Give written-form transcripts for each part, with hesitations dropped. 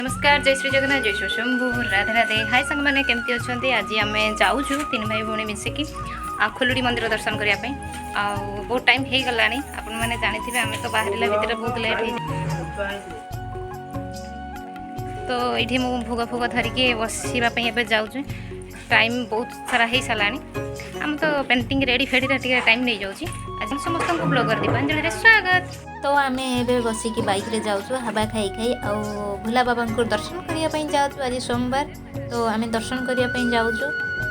ନମସ୍କାର, ଜୟ ଶ୍ରୀ ଜଗନ୍ନାଥ, ଜୟ ଶ୍ରୀ ଶମ୍ଭୁ, ରାଧେ ରାଧେ। ହାଇ ସାଙ୍ଗମାନେ, କେମିତି ଅଛନ୍ତି? ଆଜି ଆମେ ଯାଉଛୁ ତିନି ଭାଇ ଭଉଣୀ ମିଶିକି ଆଉ ଖୋଲୁଡ଼ି ମନ୍ଦିର ଦର୍ଶନ କରିବା ପାଇଁ। ଆଉ ବହୁତ ଟାଇମ୍ ହେଇଗଲାଣି, ଆପଣମାନେ ଜାଣିଥିବେ, ଆମେ ତ ବାହାରିଲା ଭିତରେ ବହୁତ ଲେଟ୍ ହେଇଯାଏ। ତ ଏଇଠି ମୁଁ ଭୋଗ ଫୋଗ ଧରିକି ବସିବା ପାଇଁ ଏବେ ଯାଉଛି। ଟାଇମ୍ ବହୁତ ସାରା ହେଇସାରିଲାଣି। ଆମ ତ ପେଣ୍ଟିଂ ରେଡ଼ି ଫେଡ଼ିରେ ଟିକେ ଟାଇମ୍ ନେଇଯାଉଛି। ଆଜି ସମସ୍ତଙ୍କୁ ବ୍ଲଗର ଦୀପାଞ୍ଜଳିରେ ସ୍ୱାଗତ। ତ ଆମେ ଏବେ ବସିକି ବାଇକ୍ରେ ଯାଉଛୁ ହାବା ଖାଇ ଖାଇ ଆଉ ଭୋଲା ବାବାଙ୍କୁ ଦର୍ଶନ କରିବା ପାଇଁ ଯାଉଛୁ। ଆଜି ସୋମବାର, ତ ଆମେ ଦର୍ଶନ କରିବା ପାଇଁ ଯାଉଛୁ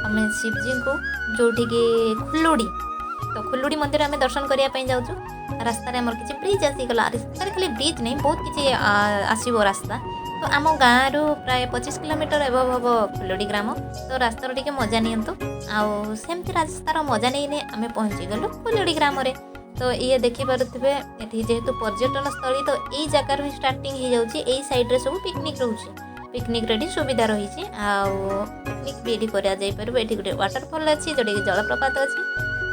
ଆମେ ଶିବଜୀଙ୍କୁ, ଯେଉଁଠିକି ଖୁଲୁଡ଼ି। ତ ଖୁଲୁଡ଼ି ମନ୍ଦିର ଆମେ ଦର୍ଶନ କରିବା ପାଇଁ ଯାଉଛୁ। ରାସ୍ତାରେ ଆମର କିଛି ବ୍ରିଜ୍ ଆସିଗଲା। ରାସ୍ତାରେ ଖାଲି ବ୍ରିଜ୍ ନାହିଁ, ବହୁତ କିଛି ଆସିବ ରାସ୍ତା। ତ ଆମ ଗାଁରୁ ପ୍ରାୟ 25 କିଲୋମିଟର ଏବଭ ହେବ ଖୁଲୁଡ଼ି ଗ୍ରାମ। ତ ରାସ୍ତାର ଟିକେ ମଜା ନିଅନ୍ତୁ। ଆଉ ସେମିତି ରାସ୍ତାର ମଜା ନେଇ ନେଇ ଆମେ ପହଞ୍ଚିଗଲୁ ଖୁଲୁଡ଼ି ଗ୍ରାମରେ। ତ ଇଏ ଦେଖିପାରୁଥିବେ, ଏଠି ଯେହେତୁ ପର୍ଯ୍ୟଟନ ସ୍ଥଳୀ, ତ ଏଇ ଜାଗାରୁ ହିଁ ଷ୍ଟାର୍ଟିଂ ହେଇଯାଉଛି। ଏଇ ସାଇଡ଼୍ରେ ସବୁ ପିକନିକ୍ ରହୁଛି, ପିକନିକ୍ର ଏଠି ସୁବିଧା ରହିଛି ଆଉ ପିକନିକ୍ ବି ଏଠି କରାଯାଇପାରିବ। ଏଠି ଗୋଟେ ୱାଟରଫଲ୍ ଅଛି, ଯେଉଁଟାକି ଜଳପ୍ରପାତ ଅଛି।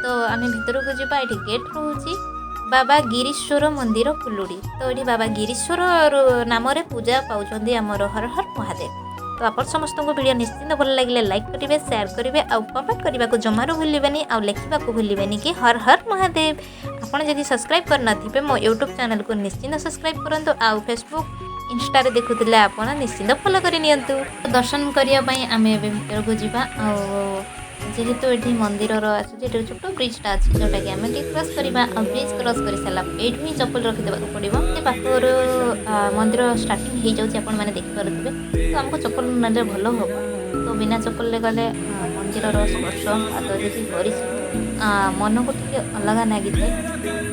ତ ଆମେ ଭିତରକୁ ଯିବା। ଏଠି ଗେଟ୍ ରହୁଛି, ବାବା ଗିରୀଶ୍ୱର ମନ୍ଦିର ଫୁଲୁଡ଼ି। ତ ଏଠି ବାବା ଗିରୀଶ୍ୱର ନାମରେ ପୂଜା ପାଉଛନ୍ତି ଆମର ହର ହର ମହାଦେବ। ତ ଆପଣ ସମସ୍ତଙ୍କୁ ଭିଡ଼ିଓ ନିଶ୍ଚିନ୍ତ ଭଲ ଲାଗିଲେ ଲାଇକ୍ କରିବେ, ସେୟାର କରିବେ ଆଉ କମେଣ୍ଟ କରିବାକୁ ଜମାରୁ ଭୁଲିବେନି ଆଉ ଲେଖିବାକୁ ଭୁଲିବେନି କି ହର ହର ମହାଦେବ। ଆପଣ ଯଦି ସବସ୍କ୍ରାଇବ୍ କରିନଥିବେ, ମୋ ୟୁଟ୍ୟୁବ୍ ଚ୍ୟାନେଲକୁ ନିଶ୍ଚିନ୍ତ ସବସ୍କ୍ରାଇବ୍ କରନ୍ତୁ ଆଉ ଫେସବୁକ୍, ଇନଷ୍ଟାରେ ଦେଖୁଥିଲେ ଆପଣ ନିଶ୍ଚିନ୍ତ ଫଲୋ କରି ନିଅନ୍ତୁ। ଦର୍ଶନ କରିବା ପାଇଁ ଆମେ ଏବେ ଭିତରକୁ ଯିବା। ଆଉ ଯେହେତୁ ଏଠି ମନ୍ଦିରର ଆସୁଛି, ଏଠି ଛୋଟ ବ୍ରିଜ୍ଟା ଅଛି, ଯେଉଁଟାକି ଆମେ ଟିକେ କ୍ରସ୍ କରିବା। ଆଉ ବ୍ରିଜ୍ କ୍ରସ୍ କରିସାରିଲା ଏଇଠୁ ହିଁ ଚପଲ ରଖିଦେବାକୁ ପଡ଼ିବ। ସେ ପାଖରୁ ମନ୍ଦିର ଷ୍ଟାର୍ଟିଂ ହେଇଯାଉଛି, ଆପଣମାନେ ଦେଖିପାରୁଥିବେ। ତ ଆମକୁ ଚପଲ ନେଲେ ଭଲ ହେବ। ତ ବିନା ଚପଲରେ ଗଲେ ମନ୍ଦିରର ସ୍ପର୍ଶ ପାଦ ଯଦି କରିଛି, ମନକୁ ଟିକେ ଅଲଗା ଲାଗିଥାଏ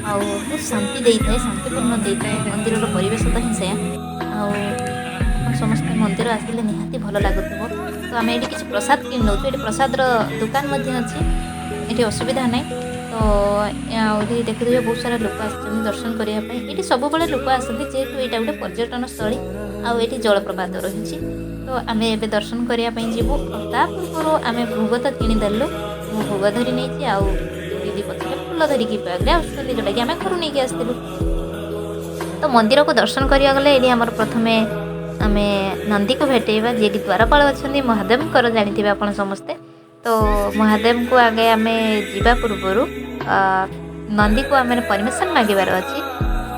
ଆଉ ବହୁତ ଶାନ୍ତି ଦେଇଥାଏ, ଶାନ୍ତିପୂର୍ଣ୍ଣ ଦେଇଥାଏ। ମନ୍ଦିରର ପରିବେଶ ତ ହିଁ ସେୟା। ଆଉ ଆପଣ ସମସ୍ତେ ମନ୍ଦିର ଆସିଲେ ନିହାତି ଭଲ ଲାଗୁଥିବ। ତ ଆମେ ଏଇଠି କିଛି ପ୍ରସାଦ କିଣି ନେଉଛୁ। ଏଠି ପ୍ରସାଦର ଦୋକାନ ମଧ୍ୟ ଅଛି, ଏଠି ଅସୁବିଧା ନାହିଁ। ତ ଆଉ ଏଠି ଦେଖୁଥିବେ, ବହୁତ ସାରା ଲୋକ ଆସିଛନ୍ତି ଦର୍ଶନ କରିବା ପାଇଁ। ଏଠି ସବୁବେଳେ ଲୋକ ଆସନ୍ତି, ଯେହେତୁ ଏଇଟା ଗୋଟେ ପର୍ଯ୍ୟଟନ ସ୍ଥଳୀ ଆଉ ଏଠି ଜଳପ୍ରପାତ ରହିଛି। ତ ଆମେ ଏବେ ଦର୍ଶନ କରିବା ପାଇଁ ଯିବୁ। ଆଉ ତା ପୂର୍ବରୁ ଆମେ ଭୋଗ ତ କିଣିଦେଲୁ। ମୁଁ ଭୋଗ ଧରି ନେଇଛି ଆଉ ଦିଦି ପଛରେ ଫୁଲ ଧରିକି ବ୍ୟାଗ୍ରେ ଆସୁଛନ୍ତି, ଯେଉଁଟାକି ଆମେ ଘରୁ ନେଇକି ଆସିଥିଲୁ। ତ ମନ୍ଦିରକୁ ଦର୍ଶନ କରିବାକୁ ଗଲେ ଏଠି ଆମର ପ୍ରଥମେ ଆମେ ନନ୍ଦୀକୁ ଭେଟେଇବା, ଯିଏକି ଦ୍ୱାରପାଳ ଅଛନ୍ତି ମହାଦେବଙ୍କର, ଜାଣିଥିବେ ଆପଣ ସମସ୍ତେ। ତ ମହାଦେବଙ୍କୁ ଆଗେ ଆମେ ଯିବା ପୂର୍ବରୁ ନନ୍ଦୀକୁ ଆମେ ପରମିସନ୍ ମାଗିବାର ଅଛି।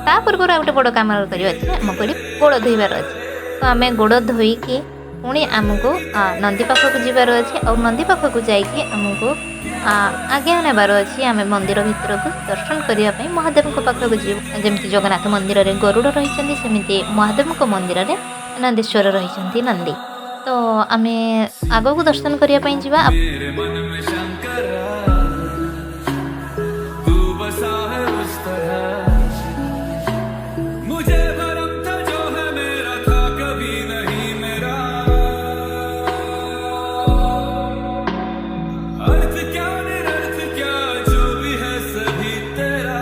ତା ପୂର୍ବରୁ ଆଉ ଗୋଟେ ବଡ଼ କାମ କରିବାର ଅଛି, ଆମକୁ ଏଠି ଗୋଡ଼ ଧୋଇବାର ଅଛି। ତ ଆମେ ଗୋଡ଼ ଧୋଇକି ପୁଣି ଆମକୁ ନନ୍ଦୀ ପାଖକୁ ଯିବାର ଅଛି ଆଉ ନନ୍ଦୀ ପାଖକୁ ଯାଇକି ଆମକୁ ଆଜ୍ଞା ନେବାର ଅଛି। ଆମେ ମନ୍ଦିର ଭିତରକୁ ଦର୍ଶନ କରିବା ପାଇଁ ମହାଦେବଙ୍କ ପାଖକୁ ଯିବୁ। ଯେମିତି ଜଗନ୍ନାଥ ମନ୍ଦିରରେ ଗରୁଡ଼ ରହିଛନ୍ତି, ସେମିତି ମହାଦେବଙ୍କ ମନ୍ଦିରରେ ନନ୍ଦେଶ୍ୱର ରହିଛନ୍ତି, ନନ୍ଦୀ। ତ ଆମେ ଆଗକୁ ଦର୍ଶନ କରିବା ପାଇଁ ଯିବା। मेरे मन में शंकरा, तू बसा है उस तरह। मुझे भरम था जो है मेरा, था कभी नहीं मेरा। अर्थ क्या, निरर्थ क्या, जो भी है सभी तेरा,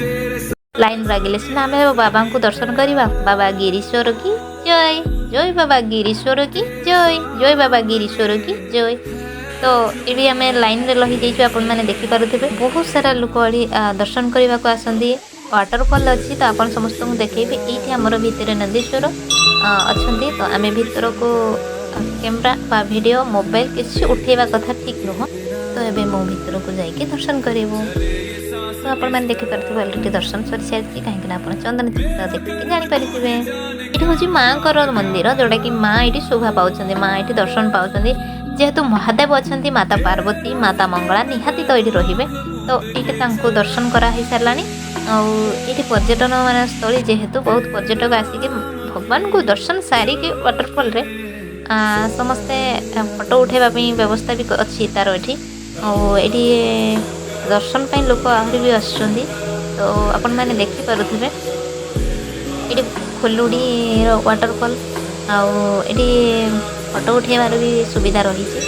तेरे ଲାଇନ୍ ଲାଗିଲେ ସିନା ଆମେ ବାବାଙ୍କୁ ଦର୍ଶନ କରିବା। ବାବା ଗିରୀଶ୍ୱର କି ଜୟ! ଜୟ ବାବା ଗିରୀଶ୍ୱର କି ଜୟ! ଜୟ ବାବା ଗିରୀଶ୍ୱର କି ଜୟ! ତ ଏଠି ଆମେ ଲାଇନ୍ରେ ରହିଯାଇଛୁ, ଆପଣମାନେ ଦେଖିପାରୁଥିବେ। ବହୁତ ସାରା ଲୋକ ଏଠି ଦର୍ଶନ କରିବାକୁ ଆସନ୍ତି। ୱାଟରଫଲ୍ ଅଛି, ତ ଆପଣ ସମସ୍ତଙ୍କୁ ଦେଖେଇବି। ଏଇଠି ଆମର ଭିତରେ ନନ୍ଦୀଶ୍ୱର ଅଛନ୍ତି। ତ ଆମେ ଭିତରକୁ କ୍ୟାମେରା ବା ଭିଡ଼ିଓ, ମୋବାଇଲ କିଛି ଉଠେଇବା କଥା ଠିକ୍ ନୁହଁ। ତ ଏବେ ମୁଁ ଭିତରକୁ ଯାଇକି ଦର୍ଶନ କରିବୁ। ତ ଆପଣମାନେ ଦେଖିପାରୁଥିବେ, ଅଲରେଡ଼ି ଦର୍ଶନ ସରିସାରିଛି, କାହିଁକିନା ଆପଣ ଚନ୍ଦନ ଚିତ୍ର ଦେଖିକି ଜାଣିପାରିଥିବେ। ଏଠି ହେଉଛି ମାଆଙ୍କର ମନ୍ଦିର, ଯେଉଁଟାକି ମା ଏଇଠି ଶୋଭା ପାଉଛନ୍ତି, ମା ଏଇଠି ଦର୍ଶନ ପାଉଛନ୍ତି। ଯେହେତୁ ମହାଦେବ ଅଛନ୍ତି, ମାତା ପାର୍ବତୀ, ମାତା ମଙ୍ଗଳା ନିହାତି ତ ଏଇଠି ରହିବେ। ତ ଏଇଠି ତାଙ୍କୁ ଦର୍ଶନ କରା ହେଇସାରିଲାଣି। ଆଉ ଏଇଠି ପର୍ଯ୍ୟଟନ ମାନେ ସ୍ଥଳୀ ଯେହେତୁ, ବହୁତ ପର୍ଯ୍ୟଟକ ଆସିକି ଭଗବାନଙ୍କୁ ଦର୍ଶନ ସାରିକି ୱାଟରଫଲ୍ରେ ସମସ୍ତେ ଫଟୋ ଉଠାଇବା ପାଇଁ ବ୍ୟବସ୍ଥା ବି ଅଛି ତାର ଏଠି। ଆଉ ଏଇଠି ଦର୍ଶନ ପାଇଁ ଲୋକ ଆହୁରି ବି ଆସୁଛନ୍ତି। ତ ଆପଣମାନେ ଦେଖିପାରୁଥିବେ, ଏଠି ଖୁଲୁଡ଼ିର ୱାଟରଫଲ୍ ଆଉ ଏଠି ଫଟୋ ଉଠାଇବାର ବି ସୁବିଧା ରହିଛି।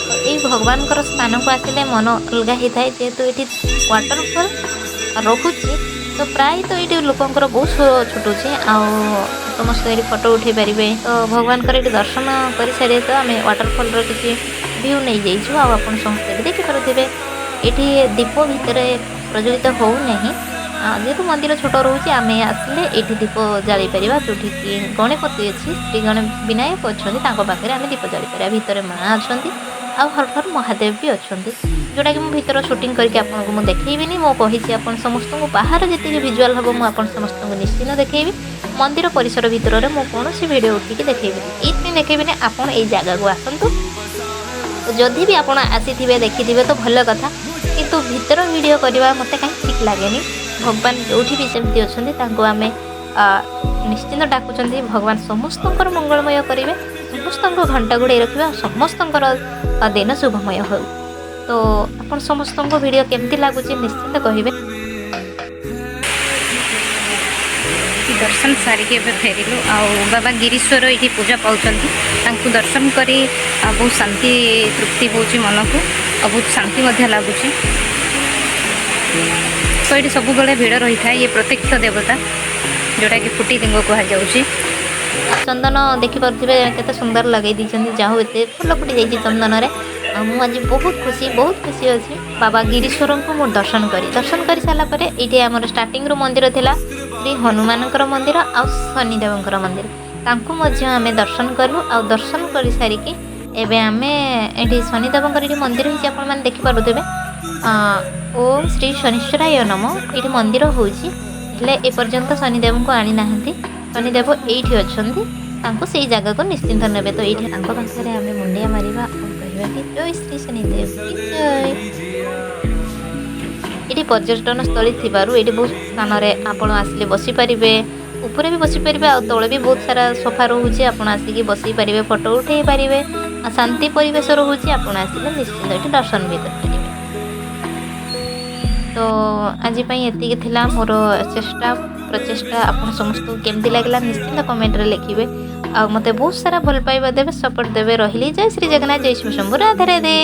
ତ ଏଇ ଭଗବାନଙ୍କର ସ୍ଥାନକୁ ଆସିଲେ ମନ ଅଲଗା ହେଇଥାଏ। ଯେହେତୁ ଏଠି ୱାଟରଫଲ୍ ରହୁଛି, ତ ପ୍ରାୟତଃ ଏଇଠି ଲୋକଙ୍କର ବହୁତ ସୁଅ ଛୁଟୁଛି ଆଉ ସମସ୍ତେ ଏଠି ଫଟୋ ଉଠାଇ ପାରିବେ। ତ ଭଗବାନଙ୍କର ଏଠି ଦର୍ଶନ କରିସାରିଲେ ତ ଆମେ ୱାଟରଫଲ୍ର କିଛି ଭ୍ୟୁ ନେଇଯାଇଛୁ ଆଉ ଆପଣ ସମସ୍ତେ ବି ଦେଖିପାରୁଥିବେ। ଏଠି ଦୀପ ଭିତରେ ପ୍ରଜ୍ୱଳିତ ହେଉନାହିଁ। ଯେହେତୁ ମନ୍ଦିର ଛୋଟ ରହୁଛି, ଆମେ ଆସିଲେ ଏଇଠି ଦୀପ ଜାଳିପାରିବା। ଯେଉଁଠିକି ଗଣପତି ଅଛି, ଶ୍ରୀ ଗଣ ବିନାୟକ ଅଛନ୍ତି, ତାଙ୍କ ପାଖରେ ଆମେ ଦୀପ ଜାଳିପାରିବା। ଭିତରେ ମା ଅଛନ୍ତି ଆଉ ହର ହର ମହାଦେବ ବି ଅଛନ୍ତି, ଯେଉଁଟାକି ମୁଁ ଭିତର ସୁଟିଂ କରିକି ଆପଣଙ୍କୁ ମୁଁ ଦେଖେଇବିନି। ମୁଁ କହିଛି ଆପଣ ସମସ୍ତଙ୍କୁ, ବାହାର ଯେତିକି ଭିଜୁଆଲ୍ ହେବ ମୁଁ ଆପଣ ସମସ୍ତଙ୍କୁ ନିଶ୍ଚିନ୍ତ ଦେଖେଇବି। ମନ୍ଦିର ପରିସର ଭିତରରେ ମୁଁ କୌଣସି ଭିଡ଼ିଓ ଉଠିକି ଦେଖେଇବିନି। ଏଇଥିପାଇଁ ଦେଖେଇବିନି, ଆପଣ ଏଇ ଜାଗାକୁ ଆସନ୍ତୁ। ଯଦି ବି ଆପଣ ଆସିଥିବେ, ଦେଖିଥିବେ ତ ଭଲ କଥା, କିନ୍ତୁ ଭିତର ଭିଡ଼ିଓ କରିବା ମୋତେ କାହିଁ ଠିକ୍ ଲାଗେନି। ଭଗବାନ ଯେଉଁଠି ବି ସେମିତି ଅଛନ୍ତି, ତାଙ୍କୁ ଆମେ ନିଶ୍ଚିନ୍ତ ଡାକୁଛନ୍ତି। ଭଗବାନ ସମସ୍ତଙ୍କର ମଙ୍ଗଳମୟ କରିବେ, ସମସ୍ତଙ୍କ ଘଣ୍ଟା ଘୋଡ଼େଇ ରଖିବେ ଆଉ ସମସ୍ତଙ୍କର ଦିନ ଶୁଭମୟ ହେଉ। ତ ଆପଣ ସମସ୍ତଙ୍କ ଭିଡ଼ିଓ କେମିତି ଲାଗୁଛି ନିଶ୍ଚିନ୍ତ କହିବେ। ଦର୍ଶନ ସାରିକି ଏବେ ଫେରିଲୁ ଆଉ ବାବା ଗିରୀଶ୍ୱର ଏଇଠି ପୂଜା ପାଉଛନ୍ତି। ତାଙ୍କୁ ଦର୍ଶନ କରି ବହୁତ ଶାନ୍ତି ତୃପ୍ତି ହେଉଛି ମନକୁ ଆଉ ବହୁତ ଶାନ୍ତି ମଧ୍ୟ ଲାଗୁଛି। ତ ଏଇଠି ସବୁବେଳେ ଭିଡ଼ ରହିଥାଏ। ଇଏ ପ୍ରତ୍ୟକ୍ଷ ଦେବତା, ଯେଉଁଟାକି ଫୁଟିଲିଙ୍ଗ କୁହାଯାଉଛି। ଚନ୍ଦନ ଦେଖିପାରୁଥିବେ, କେତେ ସୁନ୍ଦର ଲଗେଇ ଦେଇଛନ୍ତି। ଯାହା ହଉ, ଏତେ ଫୁଲ ଫୁଟି ଯାଇଛି ଚନ୍ଦନରେ। ଆଉ ମୁଁ ଆଜି ବହୁତ ଖୁସି, ବହୁତ ଖୁସି ଅଛି। ବାବା ଗିରୀଶ୍ୱରଙ୍କୁ ମୁଁ ଦର୍ଶନ କରି ସାରିଲା ପରେ ଏଇଠି ଆମର ଷ୍ଟାର୍ଟିଂରୁ ମନ୍ଦିର ଥିଲା, ଶ୍ରୀ ହନୁମାନଙ୍କର ମନ୍ଦିର ଆଉ ଶନିଦେବଙ୍କର ମନ୍ଦିର, ତାଙ୍କୁ ମଧ୍ୟ ଆମେ ଦର୍ଶନ କଲୁ। ଆଉ ଦର୍ଶନ କରିସାରିକି ଏବେ ଆମେ ଏଠି ଶନିଦେବଙ୍କର ଏଠି ମନ୍ଦିର ହେଇଛି, ଆପଣମାନେ ଦେଖିପାରୁଥିବେ। ଓମ୍ ଶ୍ରୀ ଶନିଶ୍ଚରାୟ ନମ। ଏଇଠି ମନ୍ଦିର ହେଉଛି, ହେଲେ ଏପର୍ଯ୍ୟନ୍ତ ଶନିଦେବଙ୍କୁ ଆଣିନାହାନ୍ତି। ଶନିଦେବ ଏଇଠି ଅଛନ୍ତି, ତାଙ୍କୁ ସେଇ ଜାଗାକୁ ନିଶ୍ଚିନ୍ତ ନେବେ। ତ ଏଇଠି ତାଙ୍କ ପାଖରେ ଆମେ ମୁଣ୍ଡିଆ ମାରିବା ଆଉ କହିବା କି ଜୟ ଶ୍ରୀ ଶନିଦେବ କି ଜୟ। ଏଠି ପର୍ଯ୍ୟଟନ ସ୍ଥଳୀ ଥିବାରୁ ଏଇଠି ବହୁତ ସ୍ଥାନରେ ଆପଣ ଆସିଲେ ବସିପାରିବେ। ଉପରେ ବି ବସିପାରିବେ ଆଉ ତଳେ ବି ବହୁତ ସାରା ସୋଫା ରହୁଛି। ଆପଣ ଆସିକି ବସି ପାରିବେ, ଫଟୋ ଉଠେଇ ପାରିବେ ଆଉ ଶାନ୍ତି ପରିବେଶ ରହୁଛି। ଆପଣ ଆସିଲେ ନିଶ୍ଚିନ୍ତ ଏଠି ଦର୍ଶନ ବି କରିପାରିବେ। ତ ଆଜି ପାଇଁ ଏତିକି ଥିଲା ମୋର ଚେଷ୍ଟା ପ୍ରଚେଷ୍ଟା। ଆପଣ ସମସ୍ତଙ୍କୁ କେମିତି ଲାଗିଲା ନିଶ୍ଚିନ୍ତ କମେଣ୍ଟରେ ଲେଖିବେ ଆଉ ମୋତେ ବହୁତ ସାରା ଭଲ ପାଇବା ଦେବେ, ସପୋର୍ଟ ଦେବେ। ରହିଲି, ଜୟ ଶ୍ରୀ ଜଗନ୍ନାଥ, ଜୟ ଶିବ ଶମ୍ଭୁ, ରାଧେ ରାଧେ।